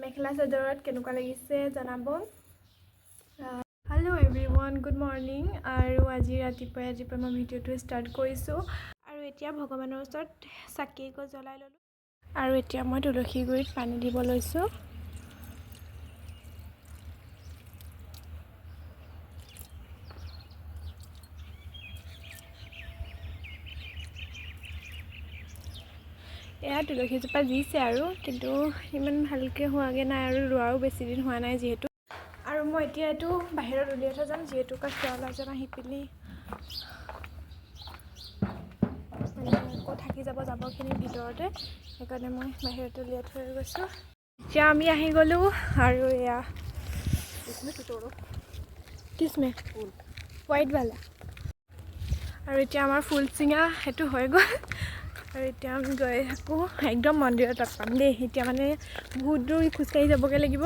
মেখেলা চাদৰত কেনেকুৱা লাগিছে জনাব। Hello everyone, good morning. আৰু আজি ৰাতিপুৱাই ৰাতিপুৱাই মই ভিডিঅ'টো ষ্টাৰ্ট কৰিছোঁ। আৰু এতিয়া ভগৱানৰ ওচৰত চাকি এগছ জ্বলাই ল'লোঁ আৰু এতিয়া মই তুলসী গুৰিত পানী দিব লৈছোঁ। এয়া তুলসীজোপা দিছে আৰু, কিন্তু ইমান ভালকৈ হোৱাগৈ নাই আৰু ৰোৱাও বেছি দিন হোৱা নাই যিহেতু। আৰু মই এতিয়া এইটো বাহিৰত উলিয়াই থৈ যাম, যিহেতু ল'ৰাজন আহি পিনি মানে আকৌ থাকি যাব জাবৰখিনিৰ ভিতৰতে, সেইকাৰণে মই বাহিৰত উলিয়াই থৈ গৈছোঁ। এতিয়া আমি আহি গ'লোঁ আৰু এয়া किसमें হোৱাইট वाला। আৰু এতিয়া আমাৰ ফুল ছিঙা সেইটো হৈ গ'ল আৰু এতিয়া আমি গৈ থাকোঁ, একদম মন্দিৰত লগ পাম দেই। এতিয়া মানে বহুত দূৰ খোজকাঢ়ি যাবগৈ লাগিব।